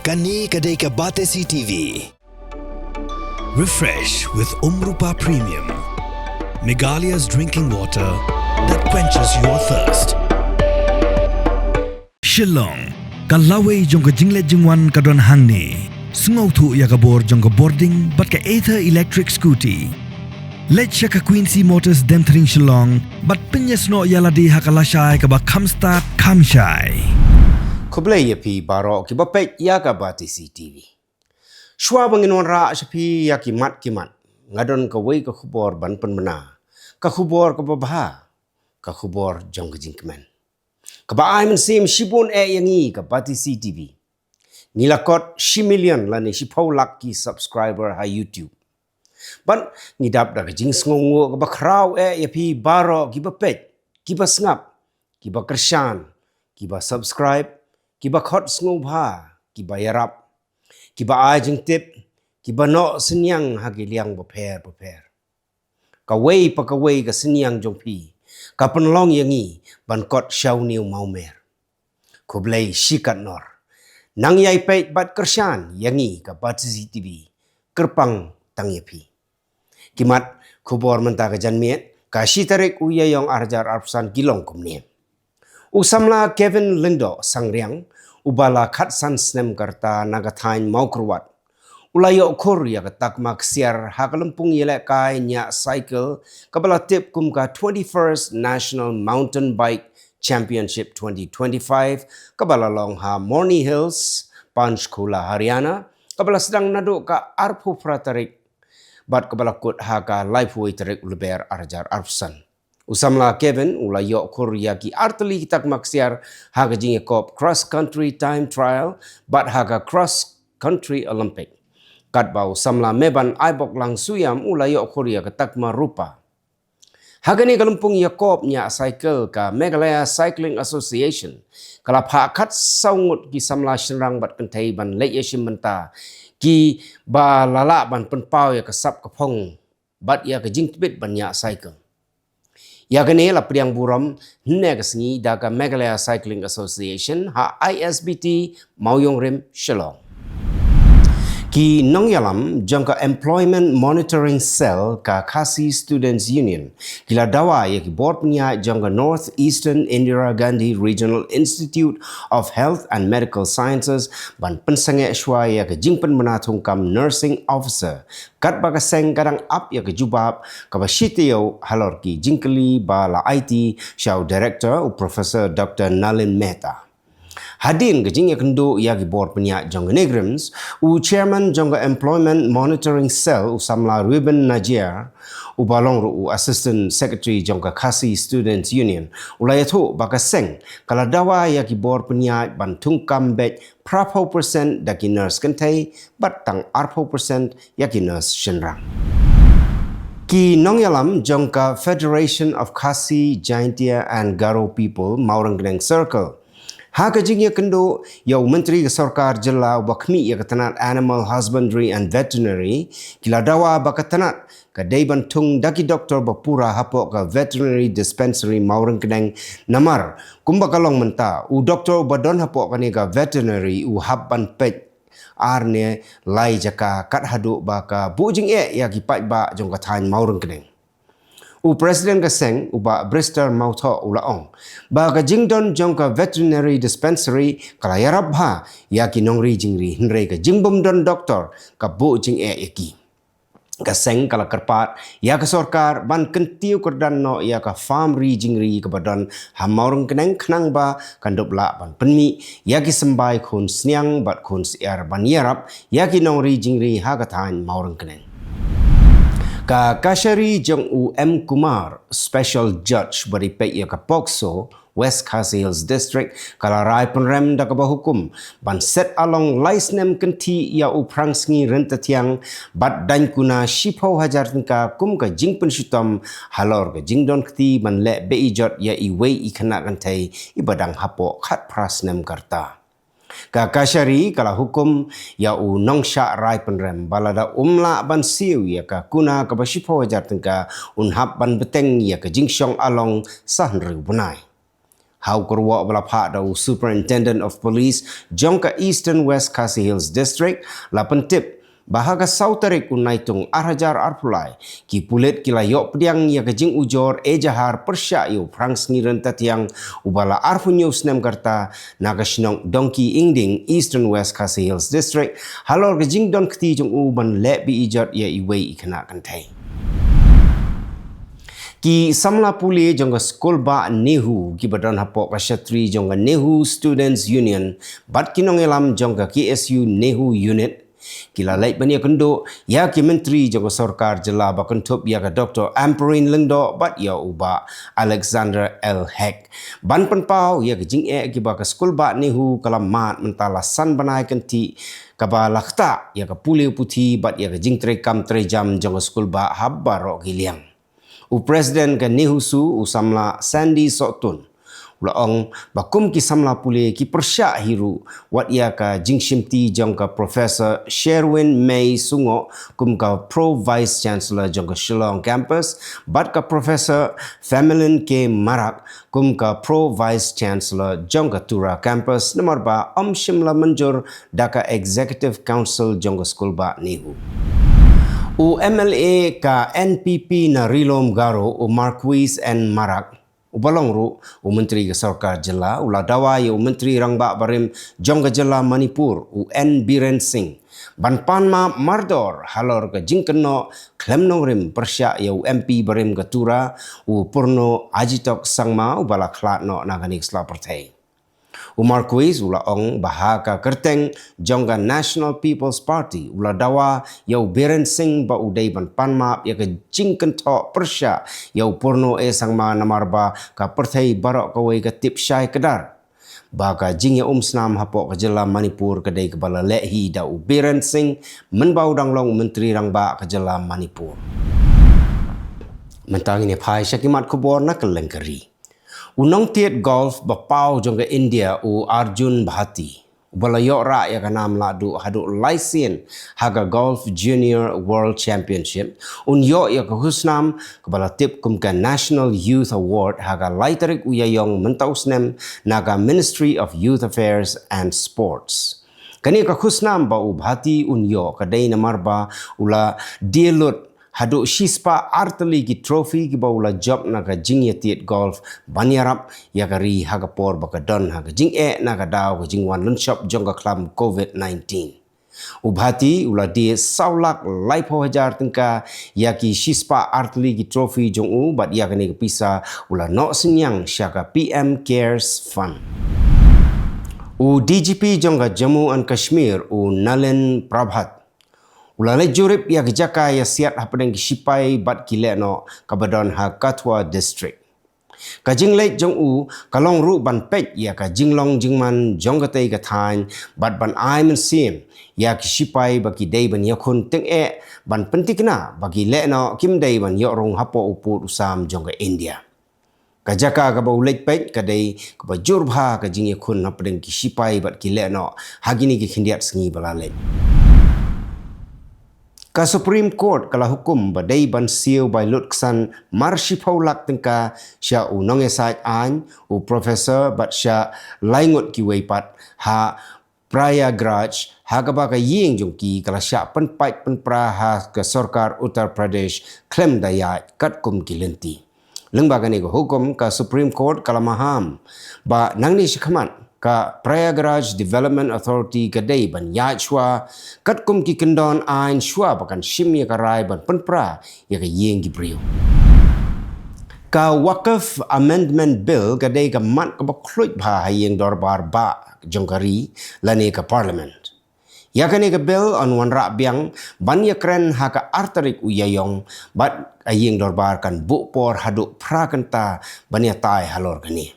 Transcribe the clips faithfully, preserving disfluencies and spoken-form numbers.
Kane ka dei ka Batesi T V. Refresh with Umrupa Premium, Meghalaya's drinking water that quenches your thirst. Shillong, ka lawei jong ka jingleit jingwan ka don hangne. Sngewthuh ïa ka bor jong ka bording bad ka Ather electric scooty. Leit sha ka Quincy Motors Demthring Shillong bad pynïasnoh ïa lade ha ka lashai kaba kham stad kham shai. Khublei ïa phi baroh kiba peit ïa ka Batesi T V. Shuwa ba ngin wanrah sha phi ïa ki mat ki mat, nga don kawei ka khubor ban pynbna. Ka khubor kaba bha, ka khubor jong ka jingkmen. Kaba ai mynsiem shibun eh ïa ngi ka Batesi T V. Ngi la kot shi million lane shiphew lak ki subscriber ha YouTube. Bad ngi dap da ka jingsngewnguh kaba khraw eh ïa phi baroh kiba peit, kiba sngap, kiba kyrshan, kiba subscribe, kiba khot sngewbha, kiba ïarap, kiba ai jingtip, kiba noh synñiang ha ki liang bapher bapher. Kawei pa kawei ka synñiang jong phi ka pynlong ïa ngi ban kot sha une u mawmer. Khublei shikatnor. Nang ïai peit bad kyrshan ïa ngi ka Batesi T V. Kyrpang tang ïa phi. Ki mat khubor mynta ka janmiet, ka shi tarik u Ïaïong arhajar arphew san, ki long kumne. U samla Kevin Lyngdoh Sangriang, uba la khatsan snem ka rta na ka thaiñ Mawkyrwat, u la ïoh khur ïa ka takma ksiar ha ka lympung ïalehkai ñiah cycle kaba la tip kum ka twenty-first National Mountain Bike Championship twenty twenty-five, kaba la long ha Morni Hills, Panchkula, Haryana, kaba la sdang naduh ka arphew phra tarik bad kaba la kut ha ka laiphew wei tarik u Lber arhajar arphew san. U samla Kevin u la ïoh khur ïa ki artylli ki takma ksiar ha ka jingïakop cross country time trial bad ha ka cross country Olympic. Katba u samla Meban Aiboklang Suiam u la ïoh khur ïa ka takma rupa. Ha kane ka lympung ïakop ñiah cycle ka Meghalaya Cycling Association ka la phah khatsaw ngut ki samla shynrang bad kynthei ban leit ïashim bynta, kiba la lah ban pynpaw ïa ka sap ka phong bad ïa ka jingtbit ban ñiah cycle. Ïa kane la pdiang burom hynne ka sngi da ka Meghalaya Cycling Association ha I S B T Mawïong Rim, Shillong. Ki nongïalam jong ka Employment Monitoring Cell ka Khasi Students Union ki la dawa ïa ki bor pynïaid jong ka North Eastern Indira Gandhi Regional Institute of Health and Medical Sciences ban pynsangeh shuwa ïa ka jingpynbna thungkam nursing officer, katba ka seng ka dang ap ïa ka jubab kaba shi taïew halor ki jingkylli ba la aiti sha u director, u Professor Doctor Nalin Mehta. Hadien ka jingïakynduh ïa ki bor pynïaid jong ka NEIGRIHMS, u chairman jong ka Employment Monitoring Cell, u samla Reuben Najiar, uba long ruh u Assistant Secretary jong ka Khasi Students Union, u la ïathuh ba ka seng ka la dawa ïa ki bor pynïaid ban thungkam beit phraphew percent da ki nurse kynthei bad tang arphew percent ïa ki nurse shynrang. Ki nongïalam jong ka Federation of Khasi, Jaintia and Garo People Mawryngkneng Circle, ha ka jingïakynduh ïa u Myntri ka Sorkar Jylla uba khmih ïa ka tnat Animal Husbandry and Veterinary, ki la dawa ba ka tnat ka dei ban thung da ki doktor ba pura hapoh ka Veterinary Dispensary Mawryngkneng, namar kumba ka long mynta, u doktor uba don hapoh kane ka veterinary u hap ban peit ar ne lai jaka kat haduh ba ka buh jingeh ïa ki paidbah jong ka thaiñ Mawryngkneng. U President ka seng, u Bah Brister Mawthoh, u la ong ba ka jingdon jong ka Veterinary Dispensary ka la ïarap bha ïa ki nongri jingri, hynrei ka jingbym don doktor ka buh jingeh ïa ki. Ka seng ka la kyrpad ïa ka sorkar ban kyntiew kyrdan noh ïa ka farm ri jingri kaba don ha Mawryngkneng khnang ba kan dup lah ban pynmih ïa ki symbai khun sniang bad khun syiar ban ïarap ïa ki nongri jingri ha ka thaiñ Mawryngkneng. Ka kashari jong u M Kumar, Special Judge ba dei peit ïa ka POCSO, West Khasi Hills District, ka la rai pynrem da kaba hukum ban set along lai snem kynthih ïa u Phrangsngi Ryntathiang bad daiñ kuna shiphew hajar tyngka kum ka jingpynshitom halor ka jingdon kti ban leh beh-ijot ïa iwei i khynnah kynthei iba dang hapoh khatphra snem ka rta. Ka kashari ka la hukum ïa u nongshah rai pynrem ba lada um lah ban siew ïa ka kuna kaba shiphew hajar tyngka, un hap ban bteng ïa ka jingshong along sa hynriew bnai. Ha u kyrwoh ba la phah da u Superintendent of Police jong ka Eastern West Khasi Hills District, la pyntip ba ha ka saw tarik u Naitung ar hajar arphew lai, ki pulit ki la ïoh pdiang ïa ka jingujor ejahar pyrshah ïa u Phrang Sngi Ryntathiang, uba la arphew hynñiew snem ka rta, na ka shnong Dongki Ingding, Eastern West Khasi Hills District, halor ka jingdon kti jong u ban leh be-ijot ïa iwei i khynnah kynthei. Ki samla pule jong ka skulbah NEHU kiba don hapoh ka shatri jong ka NEHU Students Union bad ki nongïalam jong ka KSU NEHU Unit, ki la leit ban ïakynduh ïa ki myntri jong ka sorkar jylla ba kynthup ïa ka Doctor Ampareen Lyngdoh bad ïa u Bah Alexander L Hek, ban pynpaw ïa ka jingeh kiba ka skulbah NEHU ka la mad mynta la san bnai kynthih, kaba la ktah ïa ka pule puthi bad ïa ka jingtrei kam trei jam jong ka skulbah ha baroh ki liang. U President ka NEHUSU, u samla Sandy Sohtun, u la ong ba kum ki samla pule ki pyrshah hi ruh wat ïa ka jingshimti jong ka Professor Sherwin May Sungoh kum ka Pro Vice Chancellor jong ka Shillong Campus bad ka Professor Femelin K Marak kum ka Pro Vice Chancellor jong ka Tura Campus, namar ba ym shym la mynjur da ka Executive Council jong ka skulbah NEHU. U MLA ka NPP na Ri-lum Garo, u Marcuise N Marak, uba long ruh u myntri ka sorkar jylla, u la dawa ïa u Myntri Rangbah barim jong ka jylla Manipur, u N Biren Singh, ban pan map mardor halor ka jingkynnoh khlem nongrim pyrshah ïa u MP barim ka Tura, u Purno Agitok Sangma, uba la khlad noh na kane ka sla pyrthei. U Marcuise u la ong ba ha ka kyrteng jong ka National People's Party, u la dawa ïa u Biren Singh ba u dei ban pan map ïa ka jingkynthoh pyrshah ïa u Purno A Sangma, namar ba ka pyrthei baroh kawei ka tip shai kdar ba ka jingïaumsnam hapoh ka jylla Manipur ka dei kaba la leh hi da u Biren Singh mynba u dang long u Myntri Rangbah ka jylla Manipur. Mynta ngin ïa phai sha ki mat khubor na kylleng ka ri. U nongtied golf ba paw jong ka India, u Arjun Bhati, uba la ïoh rah ïa ka nam lahduh haduh lai sien ha ka Golf Junior World Championship, un ïoh ïa ka khusnam kaba la tip kum ka National Youth Award ha ka lai tarik u Ïaïong mynta u snem na ka Ministry of Youth Affairs and Sports. Kane ka khusnam ba u Bhati un ïoh ka dei namar ba u la die lut haduh shispah artylli ki trophy kiba u la jop na ka jingïatied golf ban ïarap ïa ka ri ha ka por ba ka don ha ka jingeh na ka daw ka jingwan lynshop jong ka khlam COVID-nineteen. U Bhati u la die saw lak laiphew hajar tyngka ïa ki shispah artylli ki trophy jong u, bad ïa kane ka pisa u la noh synñiang sha ka P M Cares Fund. U D G P jong ka Jammu and Kashmir, u Nalin Prabhat, u la leit jurip ïa ka jaka ïasiat hapdeng ki shipai bad ki lehnoh kaba don ha Kathua District. Ka jingleit jong u ka long ruh ban peit ïa ka jinglong jingman jong katei ka thaiñ bad ban ai mynsiem ïa ki shipai ba ki dei ban ïakhun tyngeh ban pynthikna ba ki lehnoh kim dei ban ïoh rung hapoh u pud u sam jong ka India. Ka jaka kaba u leit peit ka dei kaba jur bha ka jingïakhun hapdeng ki shipai bad ki lehnoh ha kine ki khyndiat sngi ba la leit. Ka Supreme Court ka la hukum ba dei ban siew bai lutksan mar shiphew lak tyngka sha u nongïasaid aiñ, u professor bad sha lai ngut kiwei pat ha Prayagraj, ha kaba ka ïing jong ki ka la shah pynpait pynpra ha ka sorkar Uttar Pradesh khlem da ïaid katkum ki lynti. Lyngba kane ka hukum, ka Supreme Court ka la maham ba nangne shakhmat ka Prayagraj Development Authority ka dei ban ïaid shuwa katkum ki kyndon aiñ shuwa ba kan shim ïa ka rai ban pynpra ïa ka ïing ki briew. Ka Waqf Amendment Bill ka dei ka mat kaba khluit bha ha ïing dorbar bah jong ka ri lane ka Parliament. Ïa kane ka bill yn wanrah biang ban ïakren ha ka ar tarik u Ïaïong, bad ka ïing dorbar kan buh por haduh phra kynta ban ïatai halor kane.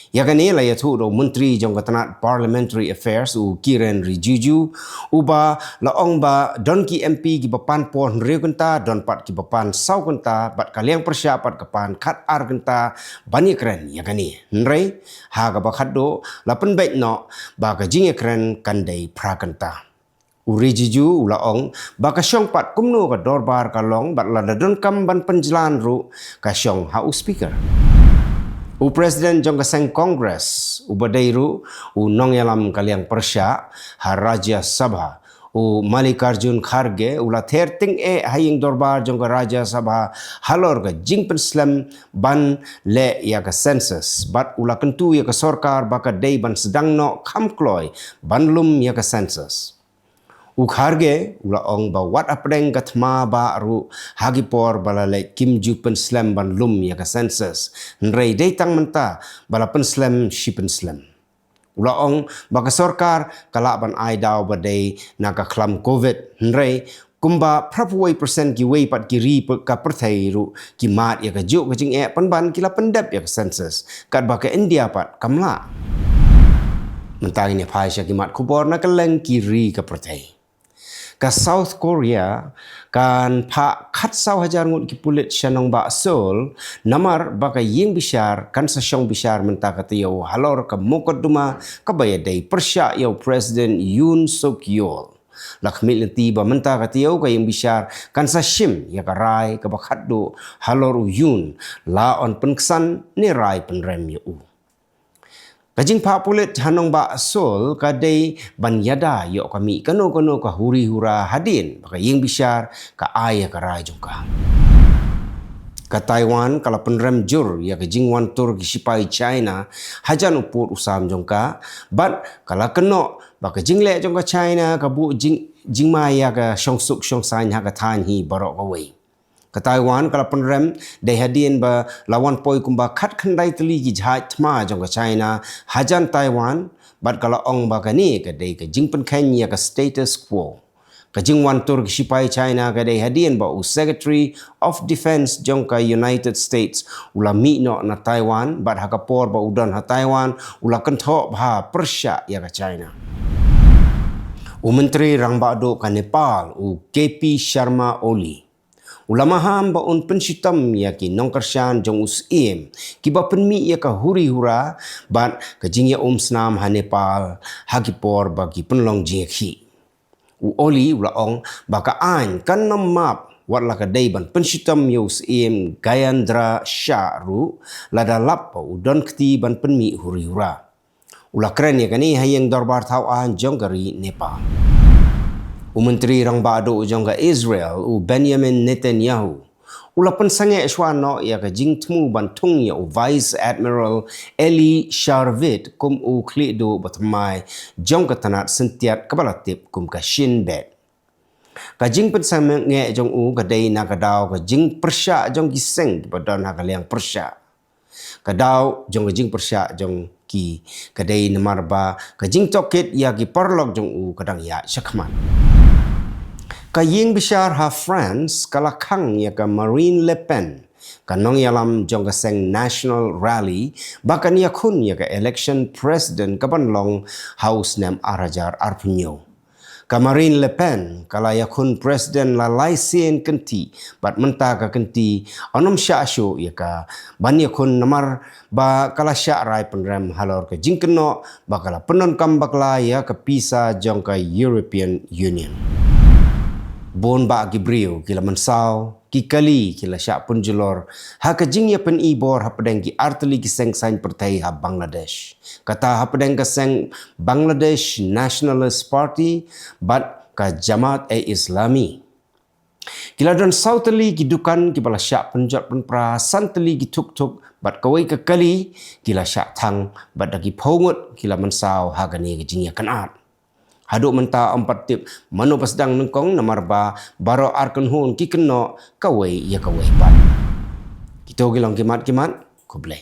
Ïa kane la ïathuh da u Myntri jong ka tnat Parliamentary Affairs, u Kiren Rijiju, uba la ong ba don ki M P kiba pan por hynriew kynta, don pat kiba pan saw kynta, bad ka liang pyrshah pat ka pan khat ar kynta ban ïakren ïa kane. Hynrei ha kaba khatduh la pynbeit noh ba ka jingïakren kan dei phra kynta. U Rijiju u la ong ba ka shong pat kumno ka dorbar ka long, bad lada donkam ban pynjlan ruh ka shong ha u Speaker. U President jong ka seng Congress, u ba dei ruh u nongïalam ka liang pyrshah ha Rajya Sabha, u Mallikarjun Kharge, u la ther tyngeh ha ïing dorbar jong ka Rajya Sabha halor ka jingpynslem ban leh ïa ka census, bad u la kyntu ïa ka sorkar ba ka dei ban sdang noh kham kloi ban lum ïa ka census. U Kharge u la ong ba wat hapdeng ka thma bah ruh ha ki por ba la leit kim ju pynslem ban lum ïa ka census, hynrei dei tang mynta ba la pynslem shi pynslem. U la ong ba ka sorkar ka lah ban ai daw ba dei na ka khlam covid, hynrei kumba phra phew wei percent kiwei pat ki ri ka pyrthei ruh ki mad ïa kajuh ka jingeh pynban ki la pyndep ïa ka census, katba ka India pat kam lah. Mynta ngin ïa phai sha ki mat khubor na kylleng ki ri ka pyrthei. Ka South Korea kan phah khatsaw hajar ngut ki pulit sha nongbah Seoul namar ba ka ïing bishar kan sa shong bishar mynta ka taïew halor ka mukotduma kaba ïadei pyrshah ïa u President Yoon Suk Yeol. La khmih lynti ba mynta ka taïew ka ïing bishar kan sa shim ïa ka rai kaba khatduh halor u Yoon, la yn pynksan ne rai pynrem ïa u. Ka jingphah pulit ha nongbah Seoul ka dei ban ïada ïoh ka mih kano kano ka huri hura hadien ba ka ïing bishar ka ai ïa ka rai jong ka. Ka Taiwan ka la pynrem jur ïa ka jingwan tur ki sipai China hajan u pud u sam jong ka, bad ka la kynnoh ba ka jingleh jong ka China ka buh jing, jingma ïa ka shongsuk shongsaiñ ha ka thaiñ hi baroh kawei. Ka Taiwan ka la pynrem dei hadien ba la wan poi kumba khatkhyndai tylli ki jahaj thma jong ka China hajan Taiwan, bad ka la ong ba kane ka dei ka jingpynkheiñ ïa ka status quo. Ka jingwan tur ki sipai China ka dei hadien ba u Secretary of Defense jong ka United States u la mih noh na Taiwan, bad ha ka por ba u don ha Taiwan u la kynthoh bha pyrshah ïa ka China. U Myntri Rangbah Duh ka Nepal, u K P Sharma Oli, u la maham ba un pynshitom ïa ki nongkyrshan jong u Syiem kiba pynmih ïa ka huri hura bad ka jingïaumsnam ha Nepal ha ki por ba ki pynlong jingïakhih. U Oli u la ong ba ka aiñ kan ym map wat la ka dei ban pynshitom ïa u Syiem Gajendra Shah ruh lada lap ba u don kti ban pynmih huri hura. U la kren ïa kane ha ïing dorbar thaw aiñ jong ka ri Nepal. U Myntri Rangbah Duh jong ka Israel, u Benjamin Netanyahu, u la pynsangeh shuwa noh ïa ka jingthmu ban thung ïa u Vice Admiral Eli Sharvit kum u khlieh duh ba thymmai jong ka tnat syntiat kaba la tip kum ka Shin Bet. Ka jingpynsangeh jong u ka dei na ka daw ka jingpyrshah jong ki seng kiba don ha ka liang pyrshah. Ka daw jong ka jingpyrshah jong ki ka dei namar ba ka jingtohkit ïa ki paralok jong u ka dang ïaid shakhmat. Ka ïing bishar ha France ka la khang ïa ka Marine Le Pen, ka nongïalam jong ka seng National Rally, ba kan ïakhun ïa ka election president kaban long ha u snem ar hajar arphew hynñiew. Ka Marine Le Pen ka la ïakhun president la lai sien kynti, bad mynta ka kynti yn ym shah shuh ïa ka ban ïakhun namar ba ka la shah rai pynrem halor ka jingkynnoh ba ka la pyndonkam bakla ïa ka pisa jong ka European Union. Bun bah ki briew ki la mynsaw, ki kali ki la shah pynjulor ha ka jingïapyni bor hapdeng ki artylli ki seng saiñ pyrthei ha Bangladesh, kata hapdeng ka seng Bangladesh Nationalist Party bad ka Jamaat-e-Islami. Ki la don saw tylli ki dukan kiba la shah pynjot pynpra, san tylli ki tuk tuk bad kawei ka kali ki la shah thang, bad da ki phew ngut ki la mynsaw ha kane ka jingïakynad. Haduh mynta ym pat tip mano ba sdang nyngkong namar ba baroh ar kynhun ki kynnoh kawei ïa kawei pat. Kito ki long ki mat ki mat, khublei.